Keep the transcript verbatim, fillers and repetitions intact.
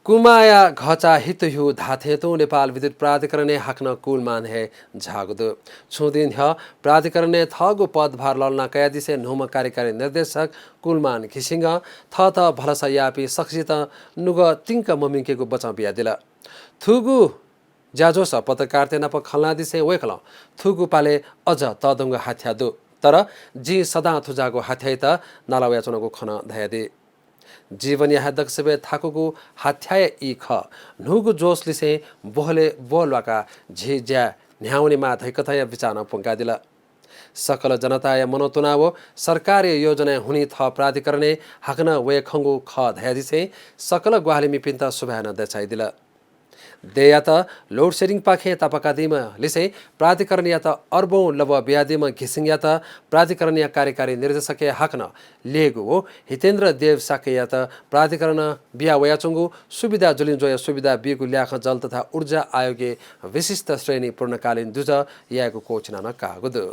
कुमाःया घःचाः हितोह्यू धाःथें तुं नेपाल विद्युत प्राधिकरणय् हाकनं कुलमान हे झाःगु दु। छुं दिं न्ह्यः प्राधिकरणय् थःगु पदभार लःल्हाना कयादिसें न्हूम्ह कार्यकारी निर्देशक कुलमान घिसिङं थःत भलसा याःपिं सकसितं नुगः तिंक ममिंकेगु बचं बियादिल। थुगु ज्याझ्वलय् पत्रकारतय् नाप खँल्हानादिसें वय्कलं थुगु पालय् अझ तःधंगु हाथ्या दु, तर जिं सदां थुजाःगु हाथ्यायात नाला वयाच्वनागु खँ नं धयादी। जीवनया हे दक्वसिबय् थाकूगु हाथ्याया ई खः। न्हूगु जोसलिसें ब्वहलय् ब्वहल्वाकाः झी ज्या न्ह्यावनेमाः धइकथंया बिचाः नं प्वंकादिल। सकल जनताया मनंतुना व सरकारया योजनाया हुनिं थः प्राधिकरणय् हाकनं वये खंगु खः धयादिसें सकल ग्वाहालिमिपिन्त सुभाय् नं देछाइदिल। देय्‌यात load shedding पाखें तापाकादीम्ह लिसें प्राधिकरणयात अर्बौं लब्व बियादीम्ह घिसिङयात प्राधिकरणया कार्यकारी निर्देशकय् हाकनं ल्ययेगु व हितेन्द्र देव शाक्ययात प्राधिकरणं बिया वयाच्वंगु सुविधा जुलिंज्वःया सुविधा बीगु ल्याखं जल तथा ऊर्जा आयोगय् विशिष्ट श्रेणी पूर्णकालीन दुजः यायेगु क्वःछिना नं काःगु दु।